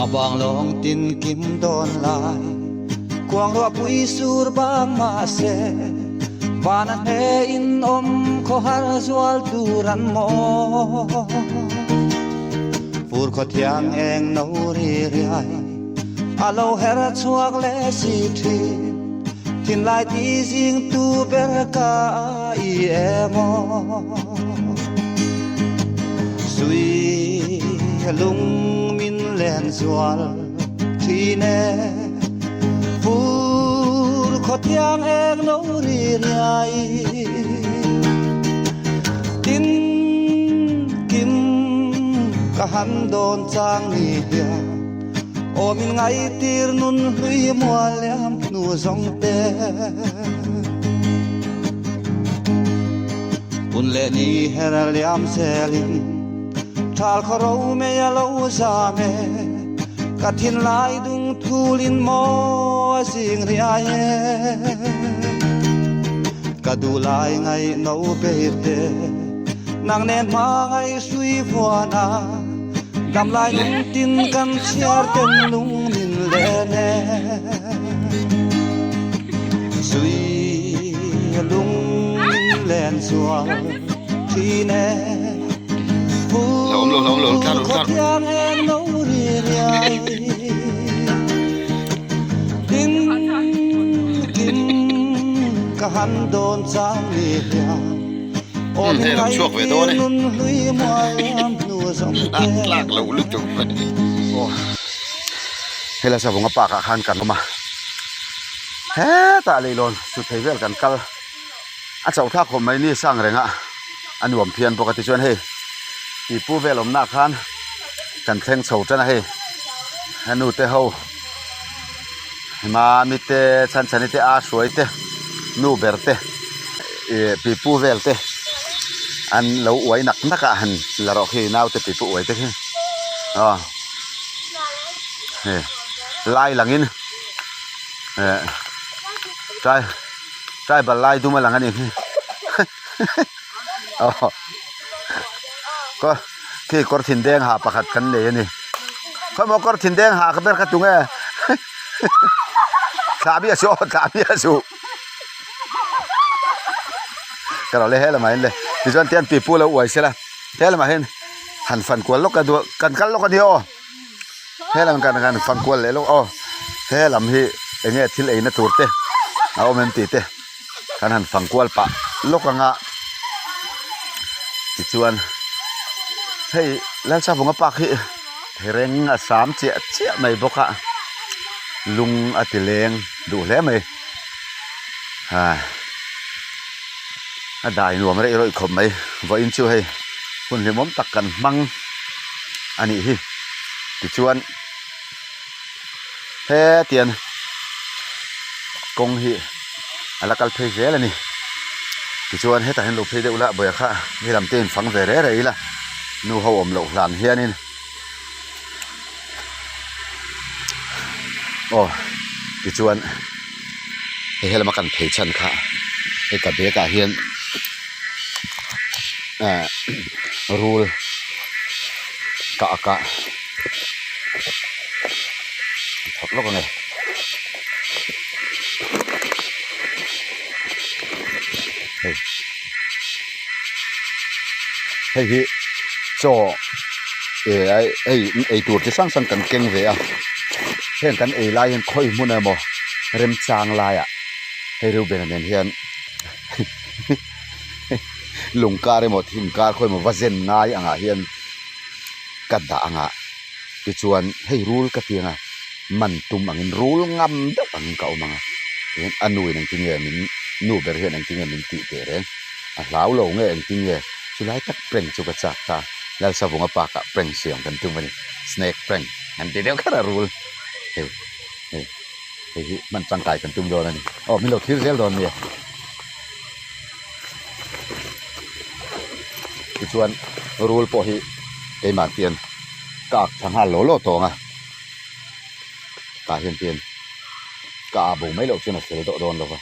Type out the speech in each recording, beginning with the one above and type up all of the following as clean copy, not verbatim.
A bang lawng tin kim dawn lai Khuang ruah pui sur bang mahse Van a hne in awm khawhar zual tur an maw Fur khaw thiang eng no ri riai A lo her chhuak leh si thin Thinlai ti zing tu ber ka i em aw Sui lung min len zual thin e Fur khaw thiang eng no ri riai Tin kim ka han dawn chang ni hian Aw min ngaitir nun hlui mual liam hnu zawng te. Hun leh ni her liam zelin thal khaw ro mei a lo zam e, ka thinlai dung thulin maw a zing riai e. Ka duh lai ngaih no ber te, nang nen hma ngaih hrui vuan a. Dam lai nung tin kan chhiar ten lung min len e Sui lung min len zual thin e Lawm lo lawm lo tlar Fur khaw tlar thiang eng no ri riai Tin kim ka han dawn chang ni hian Hei lo chhuak ve dawn e lak tlak lo lutuk aw helai savunga park ah khan kan awm a hetah leihlawn chu thei vel kan kal a chauh thlak khawp mai ni sang reng a a nuam phian bawk a tichuan hei pipu vel awmna ah khan kan thleng chho tan a hei a nu te ho Mami te Chhanchhani te a hruai te nu ber te ih pipu vel te an lo uai nak nak a han la rawh khi naute pipu uai te khi aw hei lai langin eh trai tribal lai dum a lang a ni khi aw kaw khi kawr thin deng ha pakhat kan nei a ni. Khawimaw kawr thin deng ha ka ber kha tunge thlah miah suh aw thlah miah suh ka rawh le he lamah hian le tichuan tian pipu lo uai sela he lamah hian han fan kual lawk a duh kan kal lawk a nia aw he lam kan han fan kual leh lawk aw he lam hi eng nge thil eina tur te a awm em tih te kan han fang kual pah lawk anga tichuan hei Lalsavunga park hi thereng a sam chiah chiah mai bawk a lung a ti leng duh hle mai ah a dai nuam reuh reuh khawp mai vawiin chu hei hun hlimawm tak kan hmang a nih hi tichuan. Hetiang kawng hi a la kal phei zel a ni tichuan hetah hian lo phei deuh la bawih kha mi lam te in fang ve reh reh ila nu ho awm loh hlan hianin aw tichuan hei helama kan phei chhan kha hei ka bag ah hian ah rul ka ak a. Thawk lawk ange hei hei hi chaw eh hei ei tur chi hrang hrang kan keng ve a heng kan ei lai hian khawi hmun emaw remchang laiah hei Reuben-a nen hian lung kar emaw thing kar khawi emaw va zen ngai angah hian. Ka dah anga tichuan hei rul ka ti anga man tum angin rul ngam deuh angin ka awm anga tihian a nu in engtin nge min nu ber hian engtin nge min tih teh reng a hlau lo nge engtin nge chulai tak prank chu ka chak ta Lalsavunga park ah prank siam kan tum a ni snake prank an ti deuh kher a rul hei hei hei hi hman tangkai kan tum dawn a ni aw min lo thlir zel dawn nia. Tichuan rul pawh hi keimah hian ka ak tha nghal law law tawng a tah hian tian ka ah bo mai loh chuan a fel tawh dawn lo va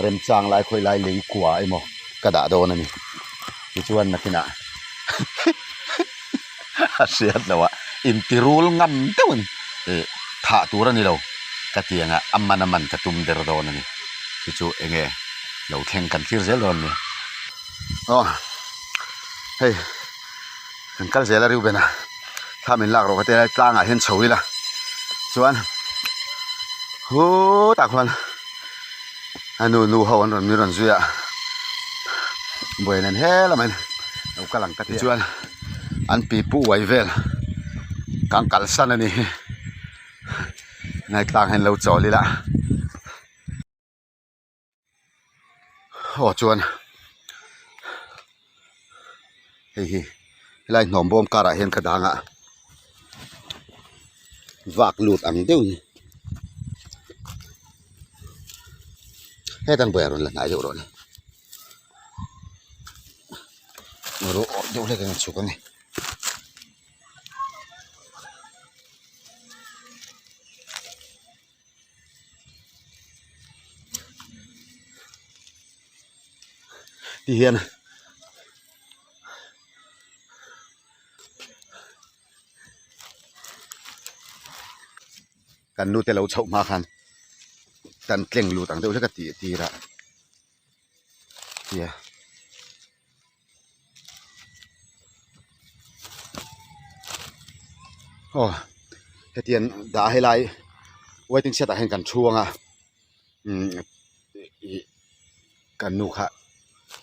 remchang lai khawi lai lei kua emaw ka dah dawn a ni tichuan nakinah a hriat loh a inti rul ngam deuhin. Ih thah tur a ni lo ka ti ang a, a man a man ka tum der dawn a ni. Chu chu eng nge lo thleng kan thlir zel dawn a ni. Aw hei kan kal zel a Reuben-a thla min lak rawh ka ti a tlangah hian chho ila chuan hutah khuan a nu nu ho an rawn min rawn zui a buai nen he lamah hian lo kal ang ka ti a tichuan an pipu uai vel kan kalsan a ni hi ngaitlang hian lo chawl ila aw chuan hei hi helai hnawm bawm karah hian ka dang a vak lut ang deuh in hetan buai a rawn la hnai deuh rawh le rawh awrh deuh hlek ang a chhuk ang e. Ti hian kan nu te lo chhoh hma khan kan tleng lut ang deuh hlek a tih tir a tia. Aw hetiang dah helai waiting shed ah hian kan thu ang a umm ih kan nu kha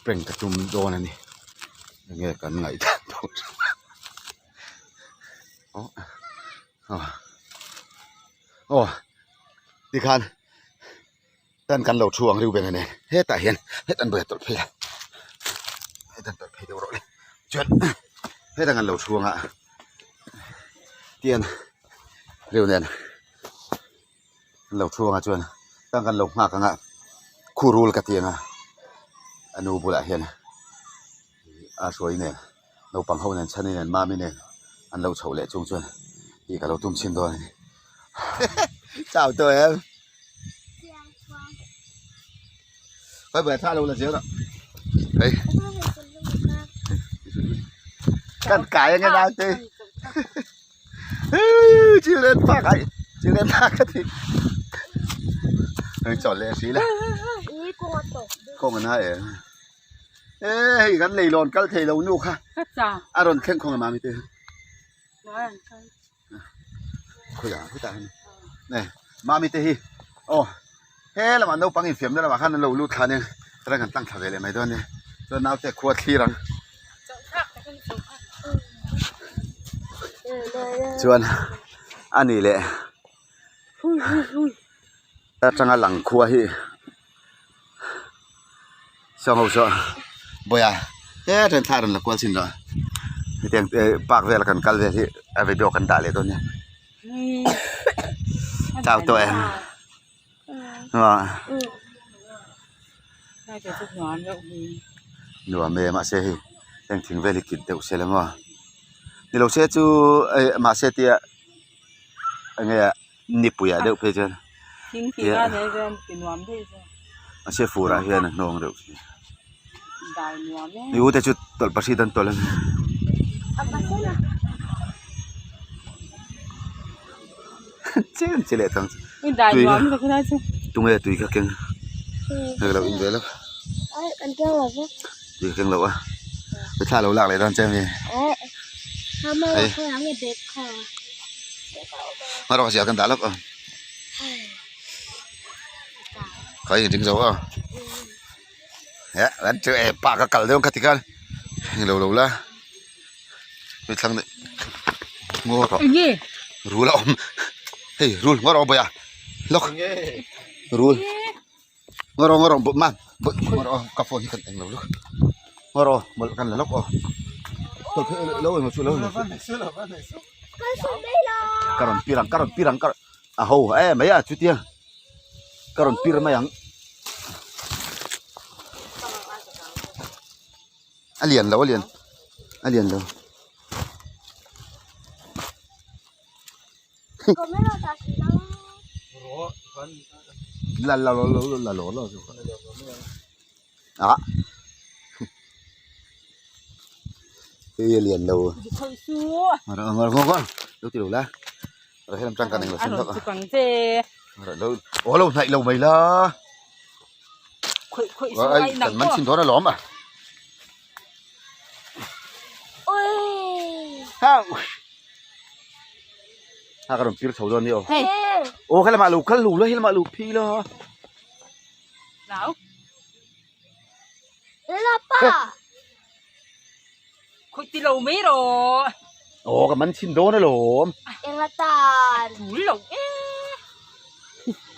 prank ka tum dawn a ni enge kan ngaihdan tur aw aw aw tikhan. Tan kan lo thu ang Reuben-a nen hetah hian hetan buai a tawlh phei a hetan tawlh phei deuh rawh le chuan hetan kan lo thu anga tian Reu nen an lo thu anga chuan tan kan lo nghak anga khurul ka ti anga a nu bulah hian a hruai nen naupang ho nen chhani nen mami nen an lo chhoh leh chung chuan tih ka lo tum chhin dawn a ni chau tawh em. Hei kan kai ange naute children park ai children park ka ti hei chaw leh si la kawng an hai em e hei kan leilawn kal thei lo nu kha a rawn thleng khawng a mami te khawiah hetah hian nge mami te hi aw he lamah naupang infiamna lamah khan an lo lut thla ania chuan kan tlang thla ve leh mai dawn ania chuan naute khua thlir ang chuan a ni leh atanga lang khua hi saw ho saw bawiha he then thla rawn la kual chin rawh hetiang te park vel a kan kal vel hi a video kan dah leh dawn nia chau tawh em nuam e mahse hei heng thing vel hi kit deuh se la maw ni lo se chu mahse tia enge nipui ah deuh phei chuan mahse fur ah hian a hnawng deuh thin mi u te chu tawlh pahrit an tawlh a ni chen che leh tang tui tunge tui kha keng hei ka lo in ve lawk tui ka keng lo a thla lo lak leh dawn che ami hei. Hmarua ziah kan dah lawk a ka in ring zo a eh an chu eh park a kal deuh kha tikhan englo lo la hei thlang leh ngaw rawh rul a awm hei rul ngaw rawh bawih a lawk rul ngaw rawh ngaw rawh man ngaw rawh ka phone hi kan englo lawk ngaw rawh mawlh kan la lawk aw lo emaw chu lo emaw chu. Ka rawn pir ang ka rawn pir ang ka a ho em mai a chutia ka rawn pir mai ang a lian lo a lian a lian lo la la lo la lo lo ah hei a lian lo ngawr ngawr ngawr lo ti lo la. Helam tang kan englo sen vak a. Chukang che. Lo o lo hnaih lo mai la. Khoi khoi su ai nang. Man chin dawn alawm a. Ui. Ha. Ha ka rawn pir chho dawn ni aw. Aw helamah lo kal lo la helamah lo phei la. Lau. Lapa. Khoi ti lo mai rawh. Aw ka man chhin dawn alawm. Enga tan. Tul lo e.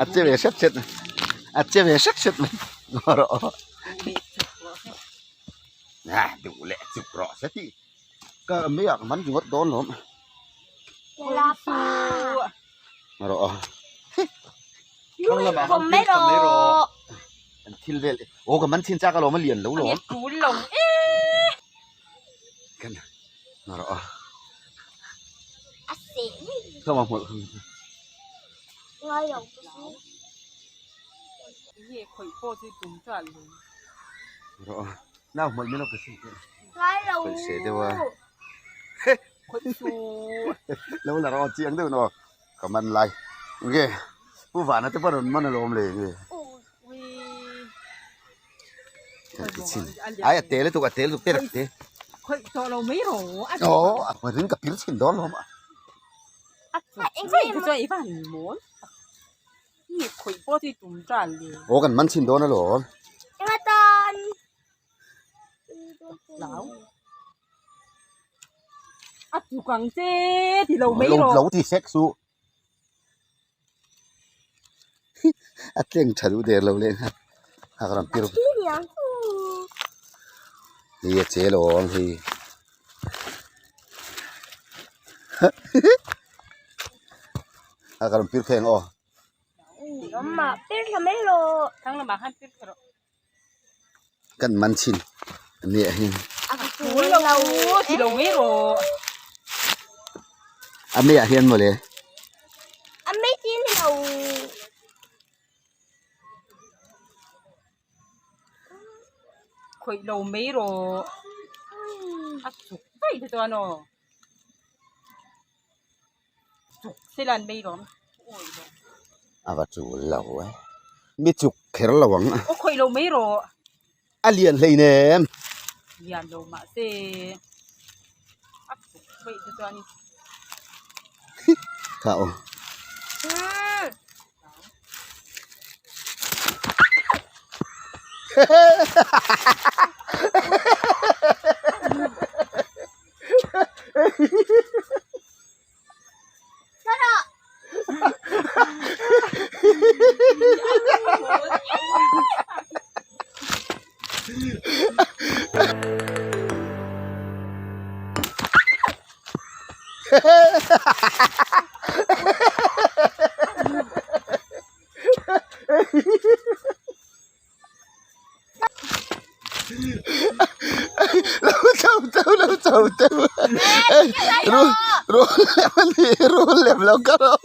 A che ve set set. A che ve set set mai. Rawh. Na duh leh chuk rawh se ti. Ka mai ah ka man ringawt dawn lawm. Lapa. Rawh. Kom mai rawh. An thil vel aw ka man chhin chak alawm a lian lo lawm. Tul lo e. Kan rawh. A seh mi. Thama hmawlh. Ngai lo ka si. Nge khawih pawh chu tum chal lo. Rawh. Nau hmawlh min lo ka sin te. Ngai lo. Khawih seh deuh a. Khawih su. Lo la rawh chiang deuh no. Ka man lai. Nge Pu Vana te pawh rawn man alawm le nge. Kan ti chhin. Ai a te lutuk a te lutuk te rak te. Khawih tawh lo mai rawh. Aw a ring ka pir chhin dawn lawm a. Khawih te chuan i va han mawl tak. Nge khawih pawh chu i tum tan le. Aw kan man chhin dawn alawm. Enga tan. Lau. A chuk ang che ti lo mai rawh. Lo ti sek su. A tleng tha duh der lo leh nghal. A ka rawn pir. Hei a che lo awm hei. A ka rawn pir pheng aw. Amma pir thla mai rawh. Thang lamah khan pir thla rawh. Kan man chin a ni ah hin. Tul lo ti lo mai rawh. A mei ah hian mawle. A mei tin lo. Khawih lo mai rawh. A chuk daih te chuan aw. Chuk se lan mai lawm. A va tul lo e. Mi chuk kher lo ang. Aw khawih lo mai rawh. A lian hlei nem. Lian lo mah se a chuk daih te chuan. Kha aw. Lo chho teuh lo chho teuh rul rul lem a ni rul lem lo ka rawh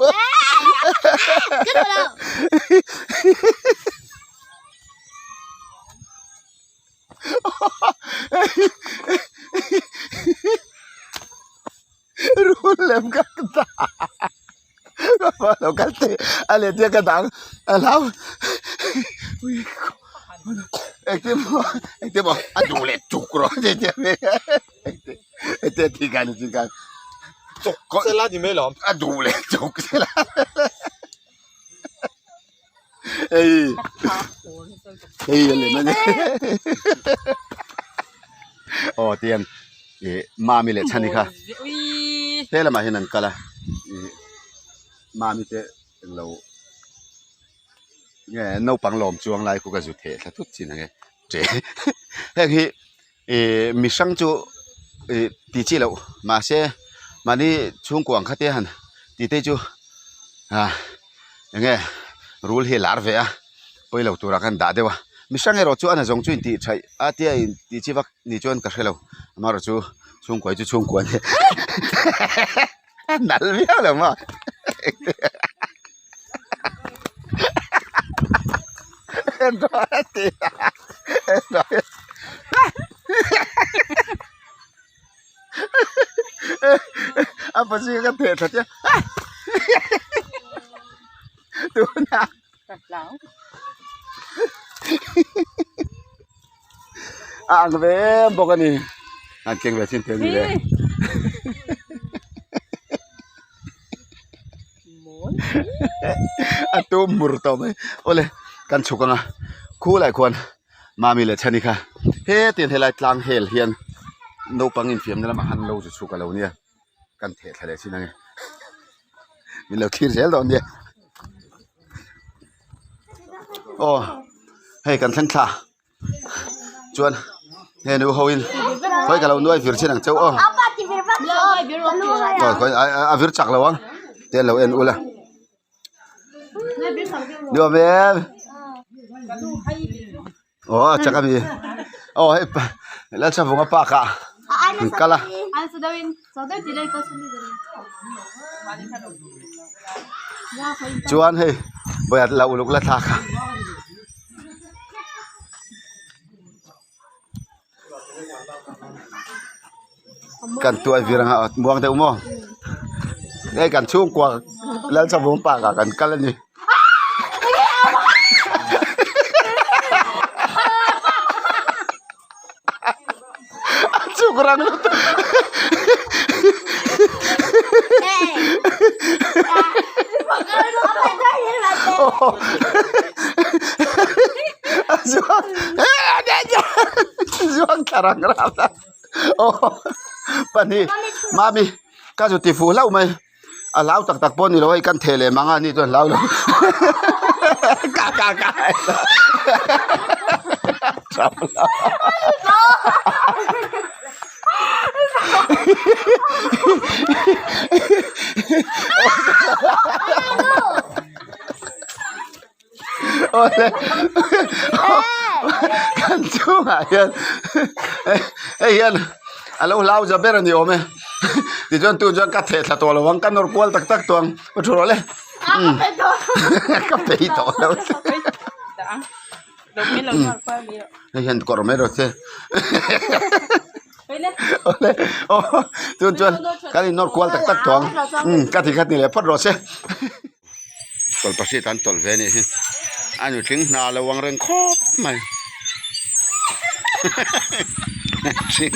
rul lem ka ta lo kal teh a let hian ka dang a hlau engtin maw engtin maw a duh leh tuk rawh a ti engtin a ti kan chuk sela ni mai lawm a duh leh chuk sela hei hei a lem a ni aw tiang ih mami leh chhani kha he lamah hian an kal a ih mami te englo nge naupang lawm chuang lai khu ka zu theh thla thut chin ang e che heng hi ih mi hrang chu ih ti chi loh mahse mahni chhungkua ang kha te han tih te chu ah eng nge rul hi a lar ve a pawi lo turah khan dah deuh a mi hrang erawh chu a nazawng chu intih thaih a tia intih chi vak ni chuan ka hre lo amaherawh chu chhungkua hi chu chhungkua a ni a nal viau lo maw a pazing ka theh thla chiah. Tunah. Ka hlau. A ang ve em bawk a ni. An keng ve chin te ni le. A tum mur tawh mai. Awle kan chhuk anga khulai khuan Mami leh Chhani kha hetin helai tlang hel hian naupang infiamna lamah han lo zu chhuk a lo nia kan theh thla leh chin ange min lo thlir zel dawn nia aw hei kan thleng thla chuan he nu ho in khawi ka lo nuai vir chin ang chauh aw aw khawi a vir chak lo ang te an lo en ula. Nuam em aw chak a mi aw hei Lalsavunga park ah an kal a. Chuan hei vawiat la uluk la thlak a. Kan tuai vir anga muang deuh maw hei kan chhungkua Lalchavung park ah kan kal a ni. A chuk rang lutuk a zuang zuang thla rang rang a aw pahnih mami ka zu ti fuh hlauh mai a hlau tak tak pawh ni lo hei kan theh leh mang a ni chuan hlau lo ka ka ka Awle kan chungah hian hei hian a lo hlau za ber a ni awm e tichuan tun chuan ka theh thla tawh lo ang ka nawr kual tak tak tawh ang aw thu rawh le ka peih tawh lo hei hian kawr mai rawh se awle aw tun chuan kan innawr kual tak tak tawh ang ka ti kha ti leh phawt rawh se. Tawlhpahrit an tawlh ve a nih hi a nutling hna lo ang reng khawp mai hring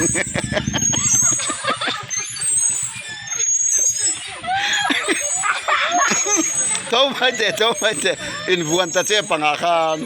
tho mai teh tho mai teh invuan ta che pangah khan.